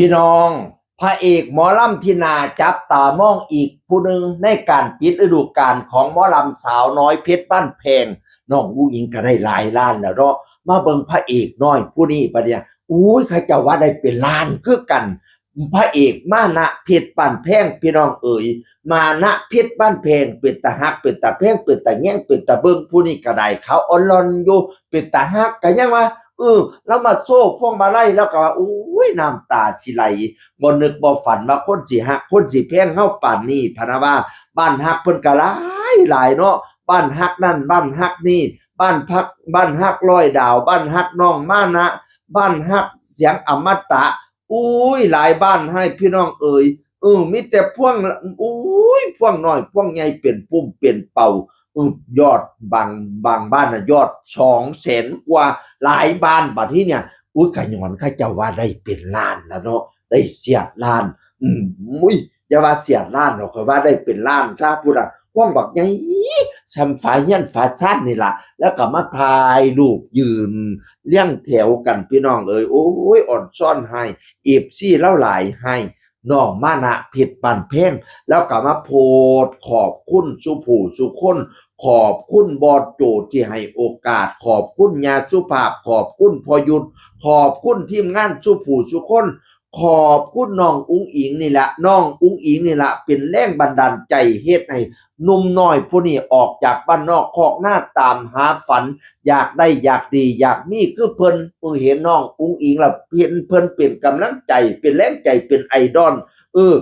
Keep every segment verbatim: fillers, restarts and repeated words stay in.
พี่น้อง พระเอกหมอลำที่น่าจับตามองอีกผู้หนึ่งในการปิดฤดูกาลของหมอลำสาวน้อยเพชรบ้านแพง น้องอุ๋งอิ๋งก็ได้หลายล้านแล้วเนาะ มาเบิ่งพระเอกน้อยผู้นี้บัดเนี่ย อุ้ย เขาเจ้าว่าได้เป็นล้านคือกัน พระเอกมานะเพชรบ้านแพง พี่น้องเอ๋ย มานะเพชรบ้านแพง เป็นตาฮัก เป็นตาแพง เป็นตาแยง เป็นตาเบิ่ง ผู้นี้ก็ได้ขาวอ่อนหล่อนอยู่ เป็นตาฮัก ก็ยังว่า เออ แล้วมาโซ่พวงมาลัย แล้วก็ว่า อุ้ย น้ำตาสิไหล บ่นึกบ่ฝันว่าคนสิฮัก คนสิแพงเฮาปานนี้ พะนะว่า บ้านฮักเพิ่นก็หลายหลายเนาะ บ้านฮักนั่น บ้านฮักนี่ บ้านพัก บ้านฮักร้อยดาว บ้านฮักน้องมานะ บ้านฮักเสียงอมตะ อุ้ย หลายบ้านให้พี่น้องเอ๋ย เออ มีแต่พวง อุ้ย พวงน้อย พวงใหญ่ เป็นปุ่มเป็นเป่า เออ ยอดบาง บางบ้านน่ะ ยอดสองแสนกว่า หลายบ้าน บัดนี้เนี่ย อุ้ย กะหยอนเขาเจ้าว่าได้เป็นล้านแล้วเนาะ ได้เสียดล้าน อืม อุ้ย อย่าว่าเสียดล้านหรอก ข้อยว่าได้เป็นล้านซะพุ้นน่ะ พวงบักใหญ่ ส่ำฝาเฮือนฝาซานนี่ล่ะ แล้วก็มาถ่ายรูปยืนเรียงแถวกัน พี่น้องเอ๋ย โอ้ย อ่อนซ้อนให้ เอฟซี ลาวหลายให้ น้องมานะเพชรบ้านแพง แล้วก็มาโพสต์ขอบคุณสู่ผู้สู่คน ขอบคุณบอสโจที่ให้โอกาส ขอบคุณย่าสุภาพ ขอบคุณพ่อยุทธ ขอบคุณทีมงานสู่ผู้สู่คน ขอบคุณน้องอุ๋งอิ๋งนี่แหละ น้องอุ๋งอิ๋งนี่แหละ เป็นแรงบันดาลใจเฮ็ดให้หนุ่มน้อยผู้นี้ออกจากบ้านนอกคอกนาตามหาฝัน อยากได้อยากดีอยากมีคือเพิ่น เออ เห็นน้องอุ๋งอิ๋งแล้ว เห็นเพิ่นเป็นกำลังใจ เป็นแรงใจ เป็นไอดอล เออ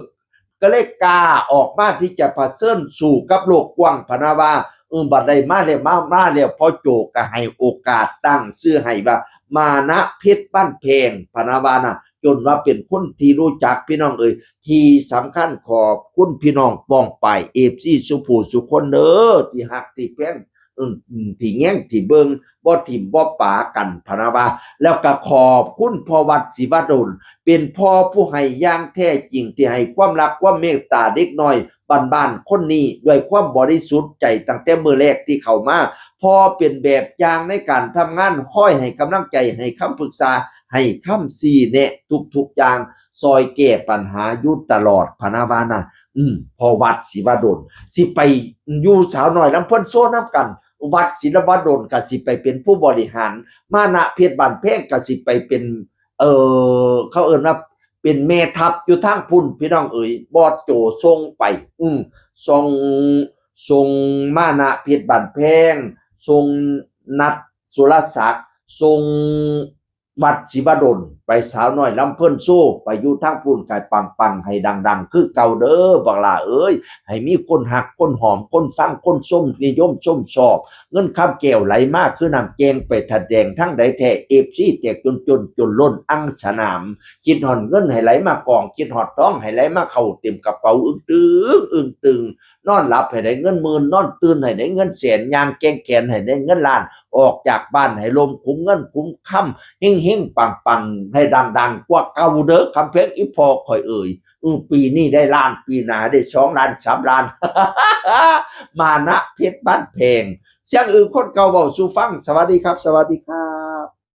ก็เลยกล้าออกมาที่จะเผชิญสู้กับโลกกว้าง พะนะว่า เออ บัดได้มาแล้ว มา มาแล้ว พ่อโจก็ให้โอกาสตั้งชื่อให้ว่า มานะเพชรบ้านแพง พะนะว่านะ จนว่าเป็นคนที่รู้จัก พี่น้องเอ๋ย ที่สำคัญขอบคุณพี่น้องป้องปาย เอฟซี สู่ผู้สู่คนเด้อ ที่ฮักที่แพง อืม อืม ที่แยงที่เบิ่ง บ่ถิ่มบ่ปากัน พะนะว่า แล้วก็ขอบคุณพ่อวัดศิวดล เป็นพ่อผู้ให้อย่างแท้จริง ที่ให้ความรักความเมตตาเด็กน้อยบ้านๆคนนี้ ด้วยความบริสุทธิ์ใจตั้งแต่มื้อแรกที่เข้ามา พ่อเป็นแบบอย่างในการทำงาน คอยให้กำลังใจ ให้คำปรึกษา ให้คำชี้แนะทุกๆอย่าง ซอยแก้ปัญหาอยู่ตลอด พะนะว่านะ อืม พ่อวัดศิวดล สิไปอยู่สาวน้อยลำเพลินโชว์นำกัน วัดศิวดลก็สิไปเป็นผู้บริหาร มานะเพชรบ้านแพงก็สิไปเป็น เอ่อ เขาเอิ้นว่าเป็นแม่ทัพอยู่ทางพุ้น พี่น้องเอ๋ย บอสโจส่งไป อืม ส่ง ส่งมานะเพชรบ้านแพง ส่งนัทสุรศักดิ์ ส่งวัดศิวดล ไปสาวน้อยลำเพลินโชว์ ไปอยู่ทางพุ้นก็ปังๆ ให้ดังๆ คือเก่าเด้อ บักหล่าเอ๋ย ให้มีคนฮัก คนหอม คนฟัง คนชม นิยมชมชอบ เงินคำแก้วไหลมาคือน้ำแกงไปทัดแดงทางใดแท้ เอฟซี แตกจนจน จนล้นอังสนาม คิดฮอดเงินให้ไหลมากอง คิดฮอดทองให้ไหลมาเข้าเต็มกระเป๋า อึ้งตึง อึ้งตึง นอนหลับให้ได้เงินหมื่น นอนตื่นให้ได้เงินแสน ย่างแกว่งแขนให้ได้เงินล้าน ออกจากบ้านให้ล่มคุ้มเงินคุ้มคำ เฮงๆ ปังๆ ให้ดังๆ กว่าเก่าเด้อ คำแพงอีพ่อข่อยเอ๋ย อือ ปีนี้ได้ล้าน ปีหน้าได้สองล้าน สามล้าน มานะเพชรบ้านแพง เสียงอึ่งคนเก่าเว้าสู่ฟัง สวัสดีครับ สวัสดีครับ